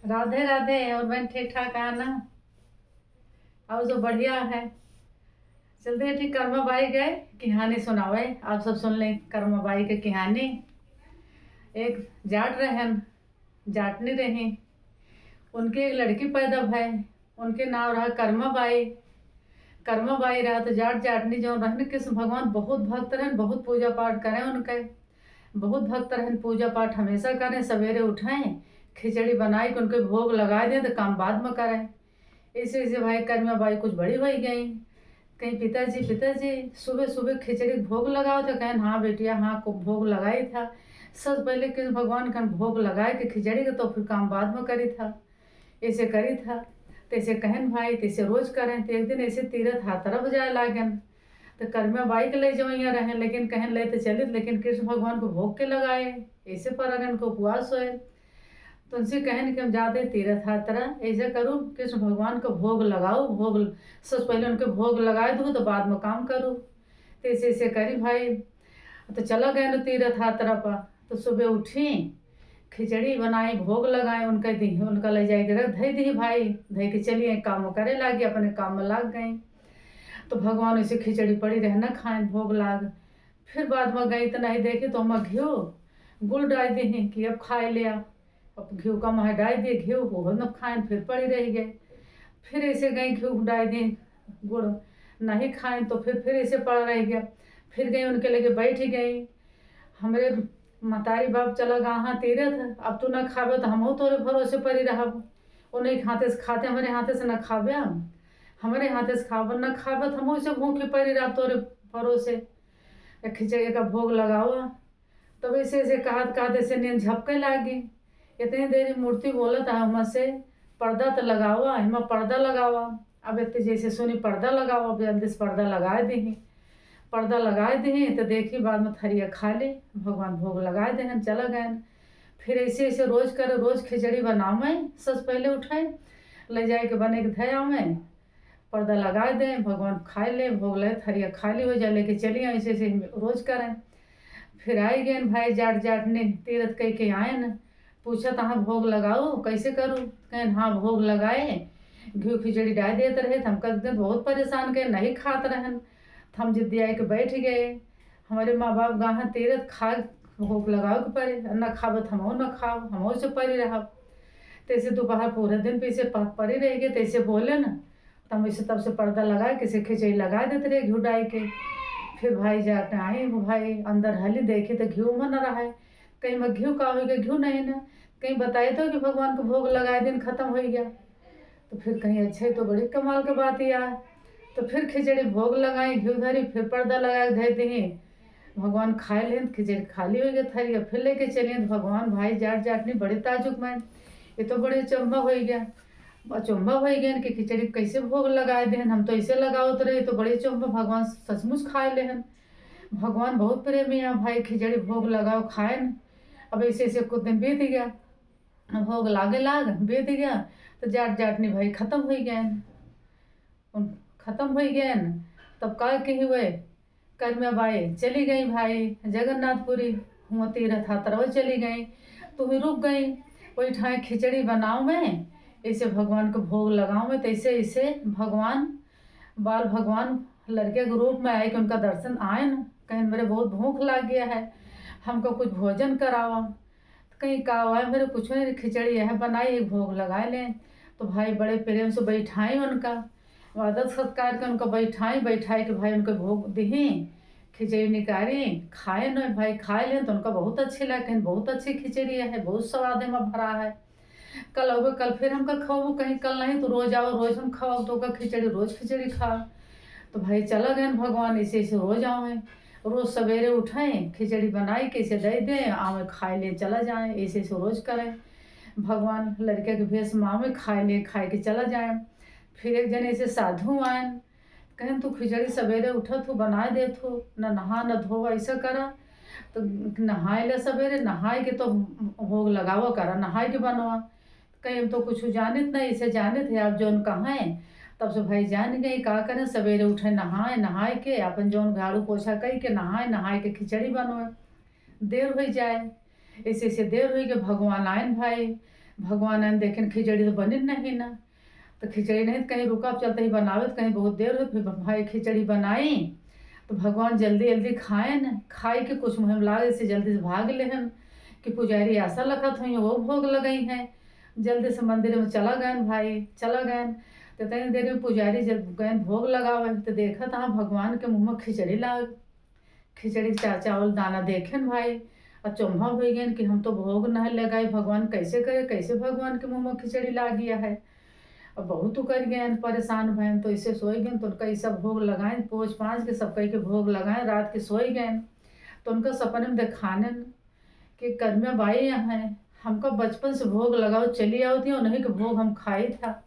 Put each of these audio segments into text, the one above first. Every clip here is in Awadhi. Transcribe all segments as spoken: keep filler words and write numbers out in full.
राधे राधे। और बहन ठीक ठाक है ना? और जो बढ़िया है। चलते हैं ठीक करमा बाई गए कहानी सुनावे, आप सब सुन लें करमा बाई के कहानी। एक जाट रहन, जाटनी रही, उनके एक लड़की पैदा भय, उनके नाम रहा करमा बाई। करमा बाई रहा तो जाट जाटनी जो रहन, कृष्ण भगवान बहुत भक्त रहन, बहुत पूजा पाठ करें उनके, बहुत भक्त रहन, पूजा पाठ हमेशा करें, सवेरे उठें, खिचड़ी बनाए के उनके भोग लगाए दें तो काम बाद में करें। ऐसे ऐसे भाई करमा बाई कुछ बड़ी हो गई, कहीं पिताजी, पिताजी सुबह सुबह खिचड़ी के भोग लगाओ तो कहें, हाँ बेटिया, हाँ को भोग लगाई था। सबसे पहले कृष्ण भगवान का भोग लगाए के खिचड़ी के, तो फिर काम बाद में करी था। ऐसे करी था, तैसे कहन भाई, तैसे रोज करें। तो एक दिन ऐसे तीरथ हाथ तरफ जाए लागन, तो करमा बाई के ले जाओ यहाँ रहें, लेकिन कहन ले तो चलित, लेकिन कृष्ण भगवान को भोग के लगाए, ऐसे पर अगन को उपवास होए। तो उनसे कहन कि हम जाते तीरथ यात्रा, ऐसे करो कृष्ण भगवान को भोग लगाओ, भोग सबसे पहले उनके भोग लगाए दो तो बाद में काम करो। तो ऐसे ऐसे करी भाई, तो चला गए न तीरथ यात्रा पर। तो सुबह उठी, खिचड़ी बनाई, भोग लगाए, उनका दी, उनका ले जाए के रख धई दी भाई, धई के चलिए काम करे लागी, अपने काम में लाग गई। तो भगवान उसे खिचड़ी पड़ी रहे न खाए, भोग लाग। फिर बाद में गई तो नहीं देखी तो हम घियो गुड़ डाल दी कि अब खाए ले आप। अब घियो का महा डाल दिए, घियो वो न खाए, फिर पड़ी रह गए। फिर ऐसे गई घियो डाल दी, गुड़ नहीं खाए तो फिर फिर ऐसे पड़ा रह गया। फिर गई उनके लगे बैठ गई, हमरे मतारी बाप चला गा हाँ तीरथ, अब तू ना खाबे तो हमहू तोरे भरोसे पड़ी रहब। उन्हीं के हाथे से खाते, हमरे हाथे से ना खाबे, हमरे हाथे से खाब ना खाबे तो हमहू से भूखे पड़ी रहब तोरे भरोसे। एक खिचड़ी का भोग लगाओ। तब ऐसे ऐसे कहत कहत ऐसे नींद झपके लागी। इतनी देर मूर्ति बोलत है, हम से पर्दा तो लगावा, हिमा पर्दा लगावा। अब इतने जैसे सुनी पर्दा लगावा, अब जल्दी से पर्दा लगा दी। पर्दा लगा दी तो देखी बाद में थरिया खाली, भगवान भोग लगा दे, हम चला गए। फिर ऐसे ऐसे रोज करे, रोज खिचड़ी बनावे, सबसे पहले उठाए, ले जाए के बने के धया में पर्दा लगा दे, भगवान खाए ले, भोग ले, थरिया खाली हो जाए, लेके चली आए, ऐसे ऐसे रोज करें। फिर आई गए भाई जाट जाट ने तीरथ कह के आए न, पूछा तहाँ भोग लगाओ कैसे करो, कहें हाँ भोग लगाए, घी खिचड़ी डाल देत रहे, तो हम कहते बहुत परेशान के नहीं खात रहन, तो हम जिद्दी आए के बैठ गए। हमारे माँ बाप गाहाँ तीरथ खा भोग लगाओ के परे, न खाबत हमहू न खाओ, हमहू से परी रहब। तैसे दोपहर पूरा दिन पीछे प-, परी रह गए, तैसे बोले न, तब इसे तब से पर्दा लगा के इसे खिचड़ी लगा देते रहे घिउ डाई के। फिर भाई जाके आई, वो भाई अंदर हली देखी तो घिउ में न रहा है। कहीं मैं घिउ का हो गया, घिउ नहीं ना, कहीं बताए तो कि भगवान को भोग लगाए दिन खत्म हो गया। तो फिर कहीं अच्छा ही तो बड़ी कमाल के बात यार। तो फिर खिचड़ी भोग लगाई, घिउ धरी, फिर पर्दा लगा के धर दी। भगवान खाए लेन, खिचड़ी खाली हो गया थरिया, फिर लेके चलिए तो भगवान भाई जाट जाटनी बड़े ताजुब में, ये तो बड़े अचंभा हो गया। अचंभा हो गया कि खिचड़ी कैसे भोग लगाए देन, हम तो ऐसे लगावत रहे, तो बड़े अचंभा, भगवान सचमुच खाए लेहन। भगवान बहुत प्रेमी है भाई, खिचड़ी भोग लगाओ खाएन। अब ऐसे ऐसे कुछ दिन बीत गया, भोग लागे लाग बीत गया, तो जाट जाटनी भाई खत्म हो गए, उन खत्म हो गए। तब का कही हुए, करमा बाई चली गई भाई जगन्नाथपुरी, हुआ तीरथ यात्रा चली गई, तो ही रुक गई। वही ठाए खिचड़ी बनाओ में, ऐसे भगवान को भोग लगाओ में, तैसे ऐसे भगवान, बाल भगवान लड़के के रूप में आए कि उनका दर्शन आए न, कहें मेरे बहुत भूख लाग गया है, हमको कुछ भोजन करावा। तो कहीं का हुआ है, मेरे कुछ नहीं, खिचड़ी है बनाई, एक भोग लगा लें। तो भाई बड़े प्रेम से बैठाई उनका, आदर सत्कार के उनका बैठाई, बैठाई के भाई उनके भोग दिही, खिचड़ी निकारी, खाए न भाई, खाए लें तो उनका बहुत अच्छी लगे, कहें बहुत अच्छी खिचड़ी है, बहुत स्वाद है, में भरा है। कल आओगे, कल फिर हमका खवाओ, कहीं कल नहीं तो रोज आओ, रोज हम खवाओ, तो का खिचड़ी, रोज खिचड़ी खा। तो भाई चला गए भगवान, ऐसे ऐसे रोज आवे, रोज सवेरे उठे, खिचड़ी बनाई, कैसे दे दे, आवे, खाए ले, चला जाए, ऐसे ऐसे रोज करे। भगवान लड़के के भेष में आवे, खाए ले, खाए के चला जाए। फिर एक जने ऐसे साधु आए, कहें तू खिचड़ी सवेरे उठत हो, बनाए देत हो, न नहा न धोवा, ऐसा करा, तो नहाए ले सवेरे, नहाए के तो भोग लगावा करा, नहाए के बनवा। कहीं हम तो कुछ जानित नहीं, इसे जानित है आप जौन कहाँ है। तब से भाई जान गए, का करें, सवेरे उठे, नहाए, नहाए के अपन जौन झाड़ू पोछा कई के नहाए, नहाए के खिचड़ी बनवाए, देर हो जाए। ऐसे ऐसे देर हो के भगवान आयन भाई, भगवान आइन देखेन खिचड़ी तो बनिन नहीं ना, तो खिचड़ी नहीं तो कहीं रुका, अब चलते ही बनावे, तो कहीं बहुत देर हो। फिर भाई खिचड़ी बनाई तो भगवान जल्दी जल्दी खाएन, खाई के कुछ मुँह में लागे से जल्दी से भाग लेहन कि पुजारी आसा लखत हुई वो भोग लगइहैं। जल्दी से मंदिर में चला गएन भाई, चला गएन। तो इतनी देर में पुजारी जब गएन भोग लगावे तो देखत हाँ भगवान के मुँह में खिचड़ी लाग खिचड़ी के चा-, चावल दाना देखेन भाई, अचंभा होइ गएन कि हम तो भोग नहीं लगाई, भगवान कैसे करे, कैसे भगवान के मुँह में खिचड़ी लाग गया है। अब बहुत उकर गएन, परेशान भएन, तो इसे सोई गएन, तो उनका ये सब भोग लगाएन, पोंछ पाँछ के सब कई के भोग लगाएन, रात के सोई गएन। तो उनका सपने में देखानेन कि कर्म्या बाई यहाँ है, हमका बचपन से भोग लगाओ चली आवत है, उन्हीं के भोग हम खाई था।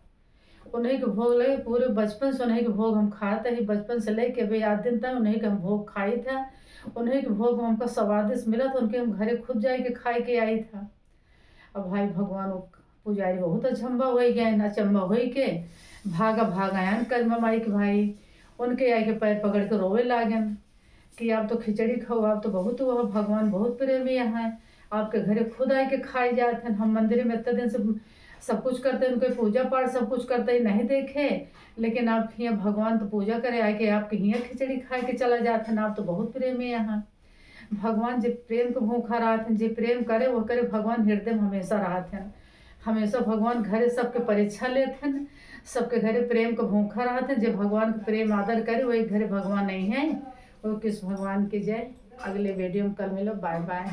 उन्हीं के भोग लगे, पूरे बचपन से उन्हीं के भोग हम खात ही, बचपन से लेके अभी आज दिन तक उन्हीं के हम भोग खाई था। उन्हीं के भोग हमका स्वादिष्ट मिला था, उनके हम घरे खुद जाए के खाए के आई था। अब भाई भगवान वो पुजारी बहुत अचंभा होइ गएन, अचंभा होइ के भागा भागा आएन कर्म्या माई के भाई, उनके आए के पैर पकड़ के रोवे लागेन कि आप तो खिचड़ी खाओ, आप तो बहुत, वह भगवान बहुत प्रेमी हैं, आपके घरे खुद आए के खाए जात हैं। हम मंदिर में इतने दिन से सब कुछ करते हैं, उनके पूजा पाठ सब कुछ करते ही नहीं देखे, लेकिन आपके यहाँ भगवान तो पूजा करे आए के आपके यहाँ खिचड़ी खाए के चला जात हैं, आप तो बहुत प्रेमी हैं। भगवान जे प्रेम के भूखा रहत हैं, जे प्रेम करे वो करे, भगवान हृदय में हमेशा रहत हैं। हमेशा भगवान घरे सबके परीक्षा लेत हैं, सबके घरे प्रेम के भूखा रहत हैं। जे भगवान के प्रेम आदर करे वही घरे भगवान नहीं है। वो कृष्ण भगवान की जय। अगले वीडियो में कल मिलो, बाय बाय।